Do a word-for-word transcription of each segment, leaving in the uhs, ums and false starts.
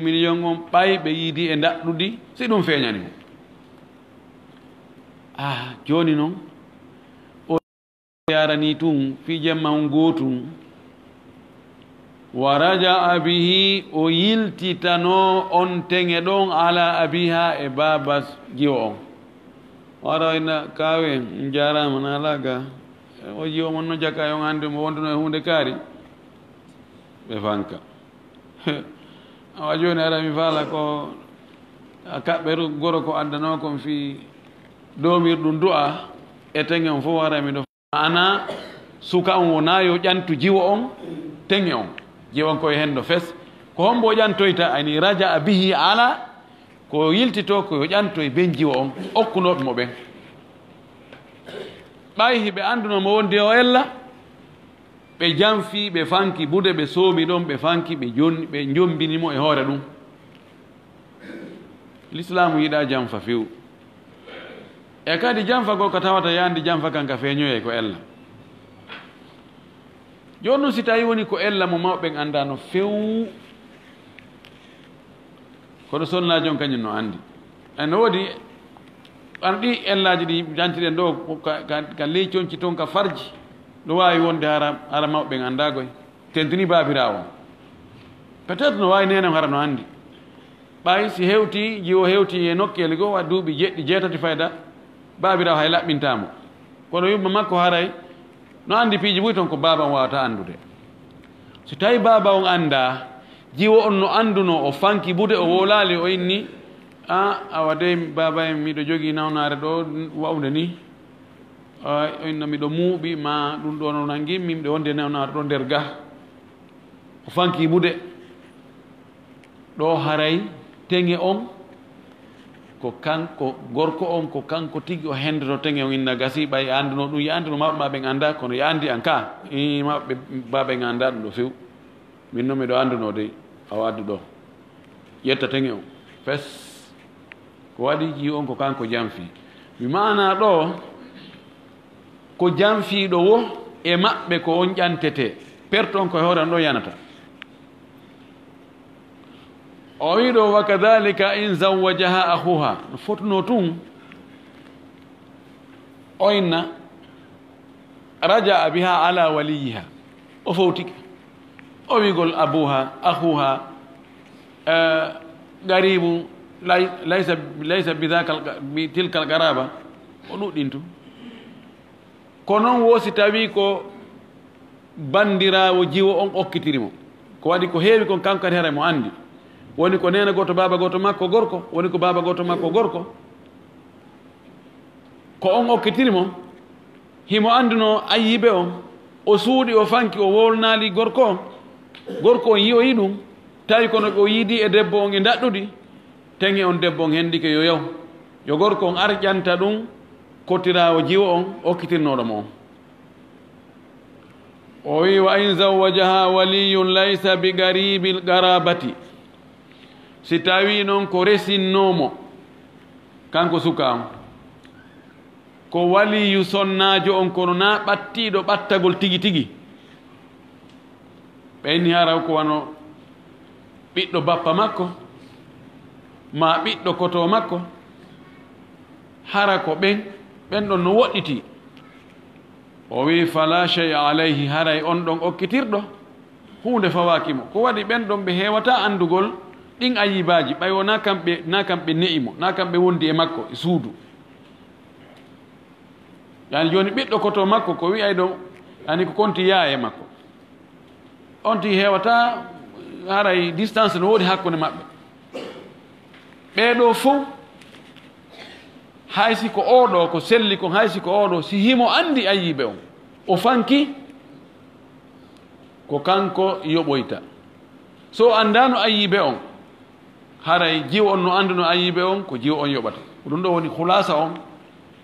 miliyon on, ɓay ɓe yiidi e ndaɗɗudi, si ɗum feeñani mo. Ah, jooni non, o yarani tun fii jemma on gootun. Wa raja'a bihi, o yiltitanoo on teŋe ɗon, ala abiha, e baaba jiwo on. Wara ina kaawe, on jaaraama na laaga. O jiwo mon no jaka, on anndi mo wonduno e huunde kaari. Ɓe fanka. Awa jooni ara mi faala ko a kaɓɓe ru-, goro ko addanoo kon fii doomirɗum du'a e teŋe on fof wara miɗo. Ana suka on wonaa yo ƴantu jiwo on, teŋe on. Jiwo on ko e henndo fes. Ko hombo o ƴantoyta? Ani raja'a bihi ala, ko yiltitoo ko yo ƴantoy ben jiwo on, okkunooɓe mo ɓen. Ɓay hiɓe anndunoo mo wondi o ella, ɓe janfii, ɓe fanki bude, ɓe soomi ɗon, ɓe fanki, ɓe jonni, ɓe njombini mo e hoore ɗum. Lislaamu yiɗaa janfa few. E kadi janfa goo ka tawata yaandi janfa kan ka feeñoyay ko ella. Jooni non si tawi woni ko ella mo mawɓe ɓen anndaano few, kono sonnaajo on kañum no anndi. E no woodi, an ɗi ellaaji ɗi jantiɗen ɗo, ka, ka, ka ley conci ton, ka farji, no waawi wonde hara, hara mawɓe ɓen anndaa koy. Tentini baabiraawo on. Peut-être no waawi neene on hara no anndi. Ɓay si hewti, jiwo hewti e nokkeeli goo, wa duuɓi jeɗɗi, jeetati fayda, baabiraawo hay laɓɓintaa mo. Kono yumma makko haray no anndi piiji buy ton ko baaba on waawata anndude. Si tawi baaba on anndaa, jiwo on no anndunoo, o fanki bude, o wowlaali, o inni, "A, awa dey, baaba en, miɗo jogii nawnaare ɗo, wa'unde ni." A, o inna, "Miɗo muuɓi, ma ɗum ɗo no nanngimmi, miɗo wondi e nawnaare ɗo nder ga." O fanki bude. Ɗo haray teŋe on ko kanko, gorko on ko kanko tigi o hendoto teŋe on, inna gasi, ɓay a anduno ɗum, ya anduno mawɓe ma ɓen annda, kono ya andi an ka, ii, mawɓe baaɓe en annda ɗum ɗo few. Min non miɗo anduno dey, awa addu ɗo. Ƴetta teŋe on. Fes. Ko waɗi jiwo on ko kanko janfi. Mi maana ɗo, ko janfiiɗo wo e maɓɓe ko on ƴantete. Perte on ko e hoore on ɗon yanata. O wi'i ɗo, "Wa kadhalika in zawwajaha akhuha." No fotuno tun, o inna, "Raja'a biha ala waliyiha." O fowtike. O wi'gol abuha, akhuha, eh, qaribu, lay-, laysa, laysa bi dhakal, bi tilkal qaraba. O ɗuɗɗintu. Ko non wo si tawii ko bandiraawo jiwo on okkitiri mo. Ko waɗi ko heewi kon kanko kadi haray mo andi. Woni ko neene gooto, baaba gooto makko gorko, woni ko baaba gooto makko gorko. Ko on okkitiri mo, himo andunoo ayyibe on, o suuɗi, o fanki, o wolnaali gorko on. Gorko on yi'oyi ɗum, tawi kono ɓe o yiidi e debbo on e ndaɗɗudi, teŋe on debbo on hendike yo yaw. Yo gorko on ar ƴanta ɗum, kotiraawo jiwo on okkitirnooɗo mo on. O wi'i, "Wa in zawwajaha waliyun laysa bi qaribil qarabati." Si tawii non ko resinnoo mo, kanko suka on, ko waliyu sonnaajo on, kono naa ɓattiiɗo ɓattagol tigi tigi. Ɓe inni hara ko wano ɓiɗɗo bappa makko, maa ɓiɗɗo koto makko, hara ko ɓen, ɓen ɗon no woɗɗitii. O wi'i, "Fala shay'a alayhi," haray on ɗon okkitirɗo, huunde fawaaki mo. Ko waɗi ɓen ɗon ɓe heewataa anndugol ɗin ayibaaji, ɓay wonaa kamɓe, naa kamɓe ne'i mo, naa kamɓe wondi e makko e suudu. Yani jooni ɓiɗɗo koto makko ko wi'ay ɗo, yani ko konti yaaye makko. On tigi heewataa, haray distance no woodi hakkunde maɓɓe. Ɓee ɗoo fow, hay si ko oo ɗoo ko selli kon, hay si ko oo ɗoo, si himo anndi ayyibe on, o fanki, ko kanko yoɓoyta. So o anndaano ayyibe on, haray jiwo on no annduno ayyibe on, ko jiwo on yoɓata. Ko ɗum ɗoo woni khulaasa on,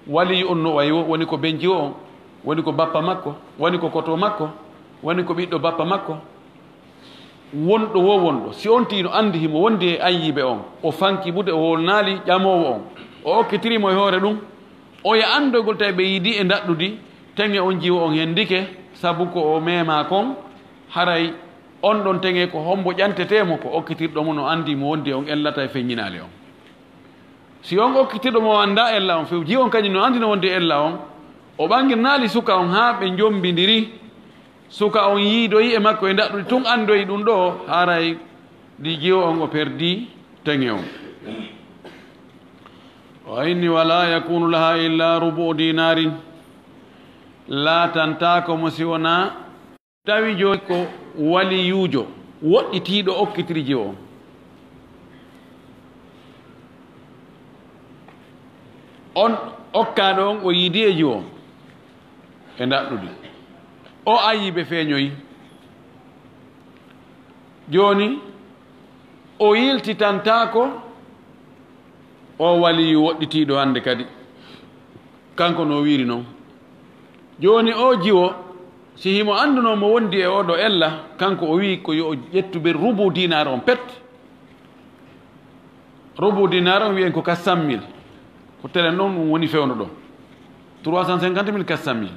waliyu on no wayi wo-, woni ko ben jiwo on, woni ko bappa makko, woni ko koto makko, woni ko ɓiɗɗo bappa makko. Wonɗo wo wonɗo, si on tigi no anndi himo wondi e ayyibe on, o fanki bude, o wolnaali ƴamoowo on, o okkitiri mo e hoore ɗum, oya anndogol tawi ɓe yiidi e ndaɗɗudi, teŋe on jiwo on hendike, sabu ko o meemaa kon, haray On ɗon teŋe ko hombo ƴantetee mo? Ko okkitirɗo mo no anndi mo wondi on ellata e feññinaali on. Si on okkitirɗo mo anndaa ella on few, jiwo on kadi no anndi no wondi ella on, o ɓanngirnaali suka on haa ɓe njombindiri, suka on yiidoyi e makko e ndaɗɗudi tun anndoyi ɗun ɗoo, haray ndi jiwo on o perdii teŋe on. Wa inni wala yakunu laha illa rubu'u dinarin, laatantaako mo si wonaa tawi jooni ko waliyuujo woɗɗitiiɗo okkitiri jiwo on. On okkaaɗo on o yiidi e jiwo on e ndaɗɗudi. O ayiibe feeñoyi. Jooni o yiltitantaako o waliyu woɗɗitiiɗo hannde kadi. Kanko no o wiiri non. Jooni oo jiwo, si himo anndunoo mo wondi e oo ɗoo ella, kanko o wi'i ko yo o ƴettu ber rubu dinaar on pet. Rubu dinaar on wi'en ko quatre cent mille. Ko telen ɗon ɗum woni fewndo ɗon. Trois cent cinquante mille, quatre cent mille.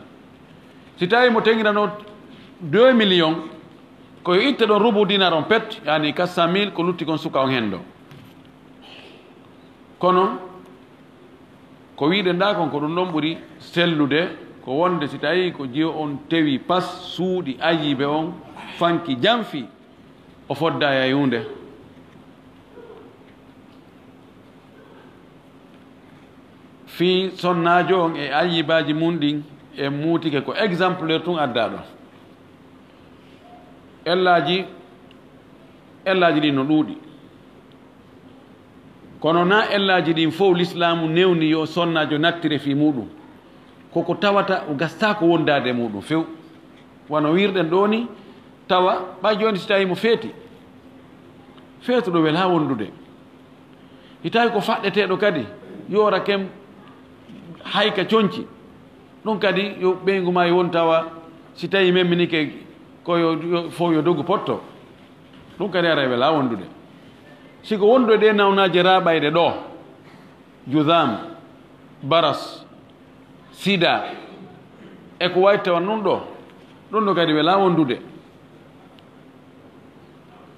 Si tawi mo teŋiranoo deux millions, ko yo itte ɗon rubu dinaar on pet, yani quatre cent mille ko lutti kon suka on hendo. Kono ko wi'uɗen ɗaa kon, ko ɗum ɗon ɓuri sellude, ko wonde si tawii ko jiwo on tewi pas, suuɗi ayiibe on, fanki, janfi, o foddaay hay huunde. Fii sonnaajo on e ayiibaaji mun ɗin, en muutike ko exemplaire tun addaa ɗon. Ellaaji, ellaaji ɗin no ɗuuɗi. Kono naa ellaaji ɗin fow Lislaamu newni yo sonnaajo nattire fii muuɗum. Ko ko tawata o gastaako wondaade e muuɗum few. Wano wi'irɗen ɗoo ni, tawa ɓay jooni si tawii mo feeti, feetuɗo welaa wondude. Si tawii ko faɗɗeteeɗo kadi, yoora kem hayka conci. Ɗum kadi yo ɓeyngu maa yo won tawa si tawii memminike ko yo, yo, fow yo dogu potto. Ɗum kadi aray welaa wondude. Si ko wondude ɗee nawnaaje raaɓayɗe ɗoo, judam, baras, sida, e ko wayti tawa ɗum ɗoo, ɗum ɗoo kadi welaa wondude.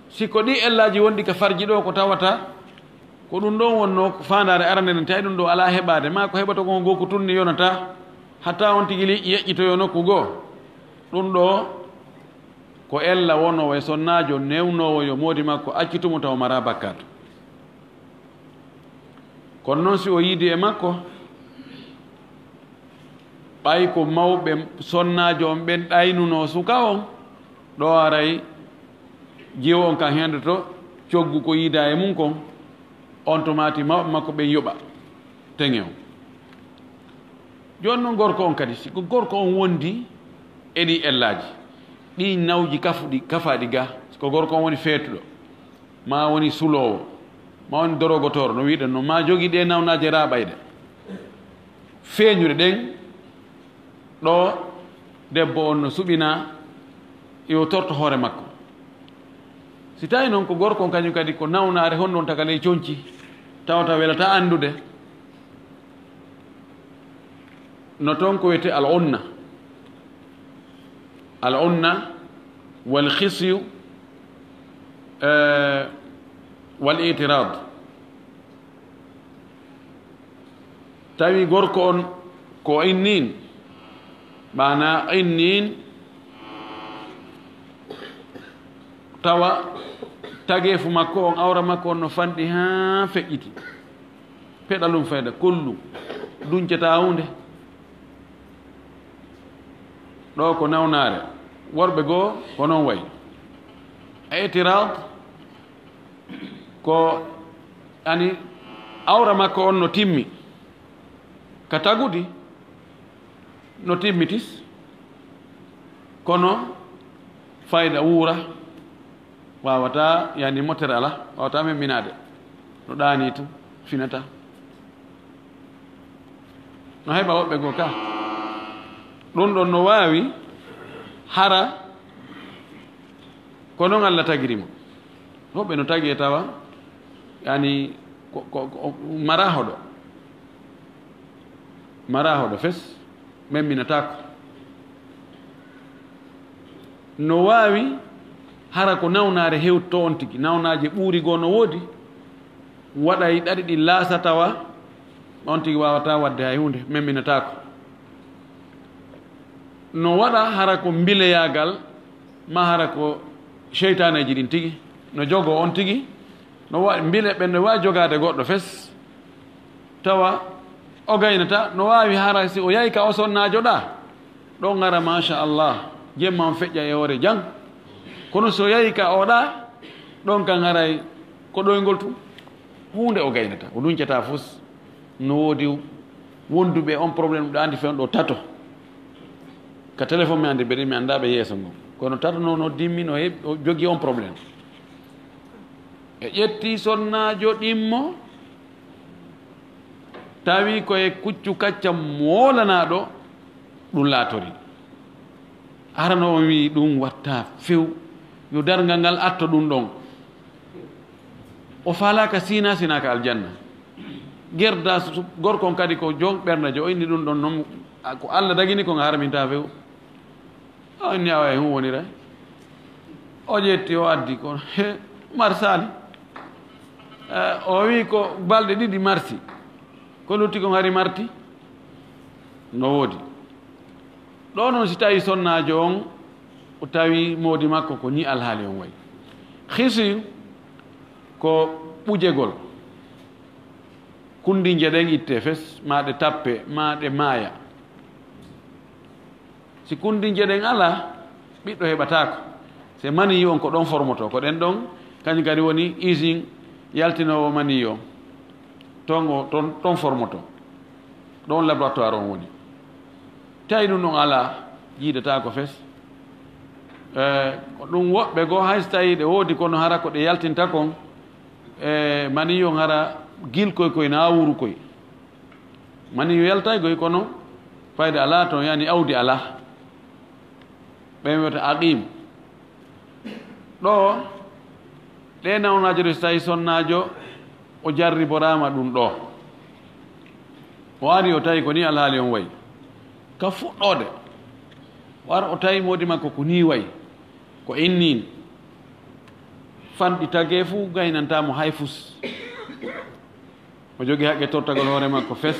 Si ko ɗii ellaaji wonɗi ka farji ɗoo ko tawata, ko ɗum ɗon wonnoo ko faandaare arande nden, tawi ɗum ɗoo alaa heɓaade, maa ko heɓata kon ko goo ko tunni yonata, hatta on tigi liƴƴi yeƴƴitoyoo nokku goo. Ɗum ɗoo ko ella wonoowo e sonnaajo newnoowo yo moodi makko accitu mo tawa maraa bakkaatu. Kono non si o yiidi e makko, ɓay ko mawɓe sonnaajo on ɓen ɗaynunoo suka on, ɗoo aray jiwo on kan hendoto coggu ko yiidaa e mun kon, on tomaati mawɓe makko ɓen yoɓa teŋe on. Jooni non gorko on kadi, si ko gorko on wondi e ɗii ellaaji, ɗii nawji kafuɗi, kafaaɗi ga, si ko gorko on woni feetuɗo, maa woni suloowo, maa woni dorogotooɗo, no wi'uɗen non, maa jogii ɗee nawnaaje raaɓayɗe, feeñuɗe ɗen, ɗoo debbo on no suɓinaa, yo torto hoore makko. Si tawii non ko gorko on kañum kadi ko nawnaare honno on taka ley conci, tawata welataa anndude, no ton ko wiyetee al unna. Al unna wal khisyu, eh, wal itirad. Tawi gorko on ko innin, maanaa innin, tawa tageefu makko on, awra makko on no fanɗi haa feƴƴiti. Peɗalum fayda, kollum, duncataa huunde. Ɗoo ko nawnaare. Worɓe goo ko non wayi. Itirad ko, ani, awra makko on no timmi ka tagudi, no timmi tis, kono fayda wuura, waawataa, yani, mottere alaa, waawataa memminaade, no ɗaanii tun, finataa. No heɓa woɓɓe goo ka. Ɗun ɗon no waawi hara ko non Alla tagiri mo. Woɓɓe no tagee tawa, yani, ko, ko, ko, maraa hoɗo. Maraa hoɗo fes, memminataako. No waawi Hara ko nawnaare hewtotoo on tigi, nawnaaje ɓuuri goo no woodi, waɗay ɗaɗi ɗi laasa tawa on tigi waawataa waɗde hay huunde, memminataako. No waɗa hara ko mbileyaagal, maa hara ko seytaaneeji ɗin tigi, no jogoo on tigi, no wa-, mbile ɓe no waawi jogaade goɗɗo fes, tawa o gaynata, no waawi hara si o yahi ka o sonnaajo ɗaa, ɗon hara, machallah, jemma on feƴƴa e hoore jam. Kono si o yahi ka o ɗaa, ɗon kan haray ko ɗoyngol tun. Huunde o gaynata, o duncata fus. No woodi wonduɓe on problème ɗo andi fen ɗo tato. Ka téléphone mi andi ɓe, mi anda ɓe yeeso ngon. Kono tato no, no dimmi, no heɓ-, o jogi on problème. E ƴetti sonnaajo ɗimmo, tawi ko e kuccu kacca moolanaaɗo ɗum laatori. Arano on wi'i ɗum watta few, yo darngal ngal atto ɗum ɗon. O faalaaka sina, sinaaka aljanna. Gerda su-, gorko on kadi ko jon ɓernde jo, o inni ɗum ɗon non, a, ko Alla dagini ko nga harminta few. O inni, "Awa, e hun wonira?" O ƴetti, o addi, kono, he, marsaali. Eh, o wi'i, "Ko balɗe ɗiɗi marsi. Ko lutti kon hari marti?" No woodi. Ɗo non, si tawi sonnaajo on, o tawi moodi makko, ko ni alhaali on wayi. Hisi ko ɓujegol. Kundinje ɗen itte fes, maa ɗe tappe, maa ɗe maaya. Si kundinje ɗen alaa, ɓiɗɗo heɓataako. Se maniyu on ko ɗon formoto, ko ɗen ɗon, kañum kadi woni usine yaltinoowo maniyu on. Ton o, ton, ton formoto. Ɗon laboratoire on woni. Tawi ɗum ɗon alaa, jiidataako fes. Eh, ko ɗum woɓɓe goo, hay so tawi ɗe woodi, kono hara ko ɗe yaltinta kon, eh, maniyu on hara gilkoy koy, na wuru koy. Maniyu yaltay koy, kono fayda alaa ton, yani awdi alaa. Ɓen wiyata aqim. Ɗo, ɗe nawnaajo ɗe, so tawi sonnaajo o jarriboraama ɗum ɗo. O ari, o tawi ko ni alhaali on wayi. Ka fuɗɗoode, o ara, o tawi moodi makko ko ni wayi. Ko innin. Fanɗi tagee fuu gaynantaa mo hay fus. O jogii haqqe tortagol hoore makko fes.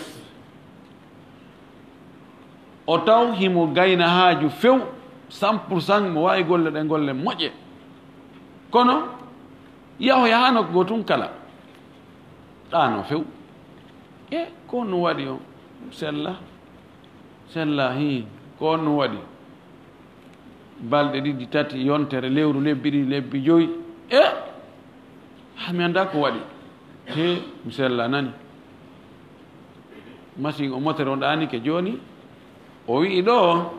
O taw himo gayna haaju few, cent pour cent, mo waawi golle ɗen golle moƴƴe. Kono yaho yahano ko tun kala. Ɗaano few. E ko no waɗi on? Sella. Sella, hii, ko on ɗum waɗi? Balɗe ɗiɗi, tati, yontere, lewru, lebbi ɗiɗi, lebbi jowi. E, ah, mi anndaa ko waɗi. He, mi sella nani. Masiŋ o motere on ɗaanike jooni. O wi'i ɗo,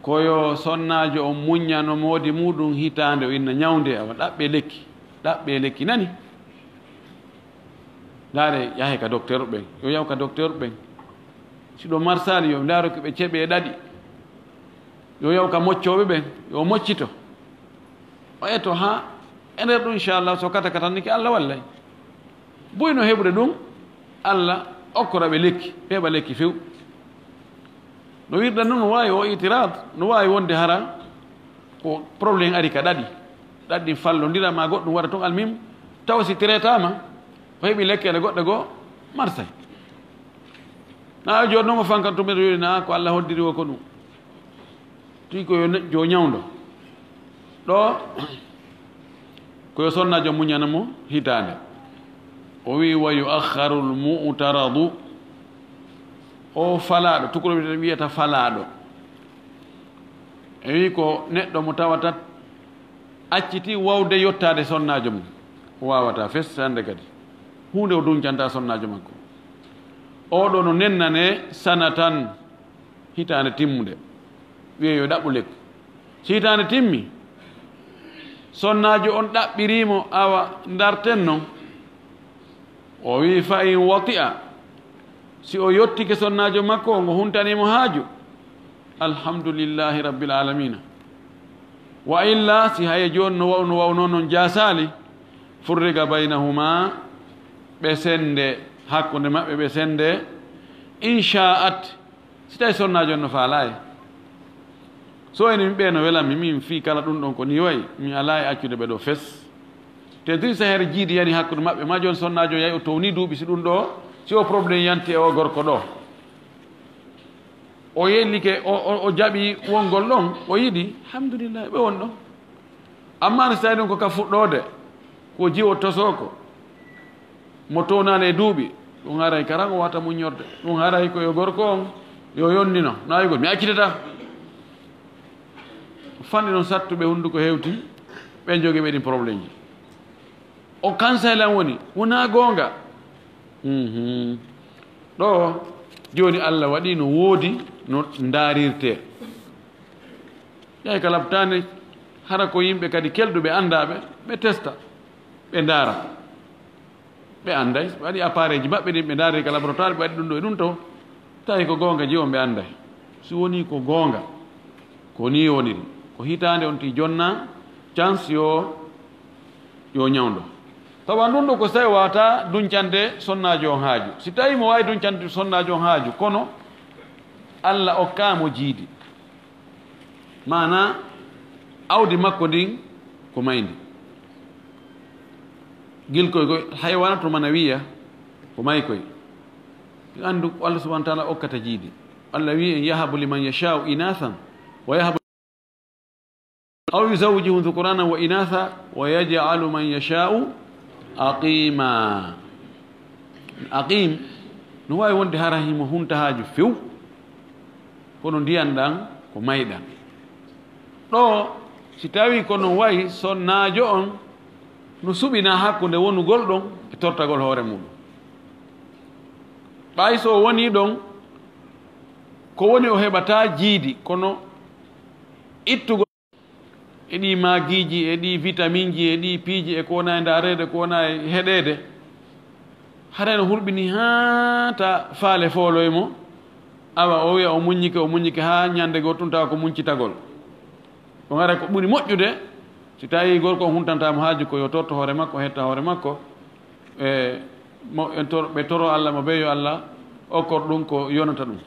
ko yo sonnaajo on muññano moodi muuɗum hitaande, o inna ñawnde, awa ɗaɓɓe lekki, ɗaɓɓe lekki nani. Ndaare, yahe ka docteur ɓen, yo yaw ka docteur ɓen. Si ɗo marsaali, yo ndaaru ko ɓe ceɓe e ɗaɗi. Yo yaw ka moccooɓe ɓen, yo moccito. O eto haa e nder ɗum, inchallah, so kata katannike, Allah wallay. Buy no heɓude ɗum, Allah okkora ɓe lekki, ɓe heɓa lekki few. No wirda non, no waawi o itiraad, no waawi wonde hara ko problème ari ka ɗaɗi. Ɗaɗi ɗin fallondira ma goɗɗum waɗa ton almim, tawa si traitama, o heɓi lekkeele goɗɗe goo, marsay. Na jooni non o fankan tumɓe to yoni na ko Allah hoddiri o ko ɗum. Tigi ko yo ne-, jo ñawndo. Ɗo, ko yo sonnaajo muñana mo hitaande. O wi'i, "Wa yu'akhkharul mu'taradu." O falaaɗo, tukulooɓe wiyata falaaɗo. E wi'i ko neɗɗo mo tawata acciti wawde yottaade sonnaajo mum. O waawataa fes hannde kadi. Huunde o duncanta sonnaajo makko. Oo ɗoo no nennane sanatan. Hitaande timmunde, wi'ee yo ɗaɓɓu lekki. Si hitaande timmi, sonnaajo on ɗaɓɓirii mo, awa ndarten non. O wi'i, "Fa in wati'a," si o yottike sonnaajo makko on, o huntanii mo haaju, alhamdulillahi rabbil aalamiina. Wa illa, si haye jooni no waw-, no wawnoo non jaasaali, furriga baynahuma, ɓe sende, hakkunde maɓɓe ɓe sende, in sha'at, Si tawi sonnaajo on no faalaayi, So enen ɓee no welammi, min fii kala ɗun ɗon ko nii wayi, mi alaa e accude ɓe ɗoo fes. Te tun sahere jiidi yani hakkunde maɓɓe, maa jooni sonnaajo yahi o townii duuɓi, si ɗun ɗoo, si o problème yanti e o gorko ɗoo. O yellike, o, o, o jaɓi wongol ɗon, o yiɗi, alhamdulillahi, ɓe won ɗon. Ammaa no si tawii ɗun ko ka fuɗɗoode, ko jiwo tosooko, mo townaali e duuɓi, ɗun haray karan o wata muññorde. Ɗun haray ko yo gorko on, yo yonnino, naayugol, mi accitataa. Fanɗi non sattuɓe hunduko hewti, ɓen jogi ɓe ɗin problème ji. O kansay lan woni, wonaa goonga. Mhm. Ɗoo, jooni Alla waɗi no woodi no ndaarirtee. Ƴay ka labtaani, hara ko yimɓe kadi kelɗuɓe anndaaɓe, ɓe testa, ɓe ndaara. Ɓe annday, ɓe waɗi appareil ji maɓɓe ɗin, ɓe ndaari ka laboratoire, ɓe waɗi ɗun ɗoo e ɗun ɗoo. Tawi ko goonga, jiwon ɓe annday. Si wonii ko goonga, ko nii woniri. Ko hitaande on tii jonnaa, chance yo, yo ñawndo. Tawa ɗun ɗoo ko si tawi o waawataa duncande sonnaajo on haaju. Si tawi mo waawi duncande sonnaajo on haaju, kono Alla okkaa mo jiidi. Maanaa, awdi makko ndin ko mayndi. Gilkoy koy, haywanatu manawiya, ko maykoy. Anndu ko Allah subhanahu wa ta'ala okkata jiidi. Allah wi'i en, "Yahabu liman yasha'u inathan, wa yahabu, aw yuzawwijuhum dhukurana wa inatha, wa yaj'alu man yasha'u aqima." Aqim, no waawi wonde hara himo hunta haaju few. Kono ndiyan ɗan ko mayɗan. Ɗoo, si tawii ko no wayi sonnaajo on no suɓinaa hakkunde wonugol ɗon e tortagol hoore muɗum. Ɓay so o wonii ɗon, ko woni o heɓataa jiidi, kono ittugol e ɗii maagiiji, e ɗii vitaminji, e ɗii piiji, e ko wona e ndaareede, ko wona e heɗeede, haray no hulɓinii haa ta faale fooloy mo, awa o wi'a o muññike, o muññike haa ñannde goo tun tawa ko muñcitagol. Ɗun haray ko ɓuri moƴƴude, si tawii gorko on huntantaa mo haaju, ko yo torto hoore makko, hetta hoore makko, e mo, en tor-, ɓe toro Alla mo ɓe yo Alla okkor ɗun ko yonata ɗun.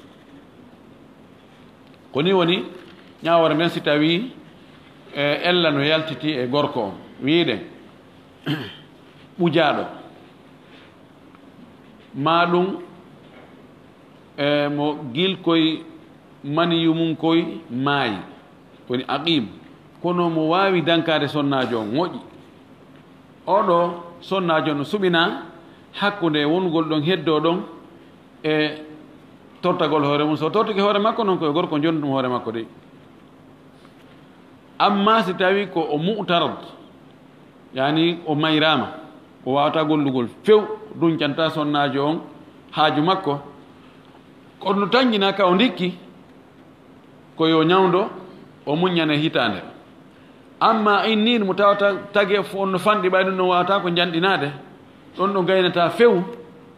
Ko nii woni ñaawoore nden si tawii, e, ella no yaltiti e gorko on. Wi'uɗen ɓujaaɗo, maa ɗun, e, mo gilkoy maniyu mun koy maayi, woni aqim, kono mo waawi dankaade sonnaajo on, moƴƴi. Oo ɗoo sonnaajo no suɓinaa hakkunde wonugol ɗon, heddoo ɗon e tortagol hoore mun. So tortike hoore makko non, ko yo gorko jonnuɗum hoore makko dey. Ammaa si tawii ko o mu'tarad, yaani o mayraama, o waawataa gollugol few, duncantaa sonnaajo on haaju makko, kono no tanƴinaa ka o ndikki, ko yo ñawndo, o muññane hitaande. Ammaa in nii mo tawata tagee fof on no fanɗi, ɓay ɗun no waawataa ko njanɗinaade, ɗon ɗo gaynataa few,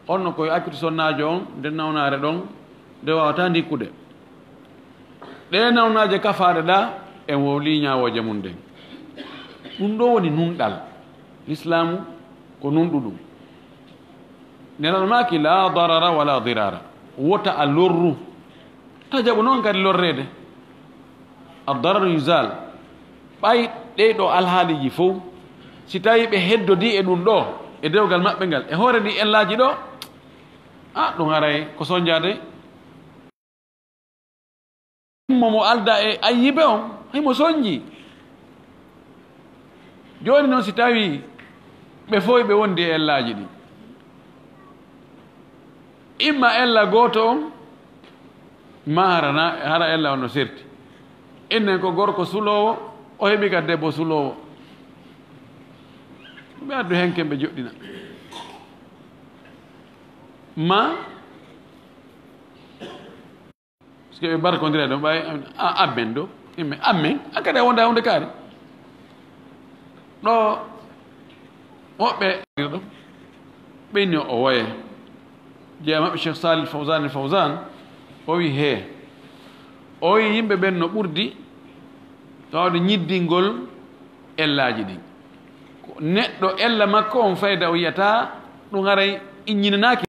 on no ko yo accude sonnaajo on nde nawnaare ɗon, nde waawataa ndikkude. Ɗee nawnaaje kafaaɗe ɗaa, en wowlii ñaawooje mun ɗen. Ɗun ɗoo woni nunɗal. Lislaamu ko nunɗuɗum. Nelal maaki, "La darara wala dirara." Wota a lorru. Ta jaɓu non kadi lorreede. A dararu yuzal. Ɓay ɗee ɗoo alhaaliiji fow, si tawii ɓe heddodii e ɗun ɗoo, e dewgal maɓɓe ngal, e hoore ɗii ellaaji ɗoo, a, ɗun haray ko sonjaade. Mo mo alda e ayyibe on, himo sonji. Jooni non, si tawii ɓe fow ɓe wondi e ellaaji ɗin, imma ella gooto on, maa hara na, hara ella on no serti. Innen ko gorko suloowo, o heɓi ka debbo suloowo. Ɓe addu hen ken ɓe joɗɗina. Maa Parce que ɓe barkondira ɗon, ɓay, a, ammen ɗo. Immen, ammen, a kadi a wonda hunde kaari. Ɗo, woɓɓe ɗo, ɓe inni o woye. Jeya maɓɓe Cheikh Salih Fawzan Fawzan, o wi hee. O wi yimɓe ɓen no ɓurdi, tawde ñiddingol ellaaji ɗin. Ko neɗɗo ella makko on fayda o yiyata, ɗum haray inñinanaaki.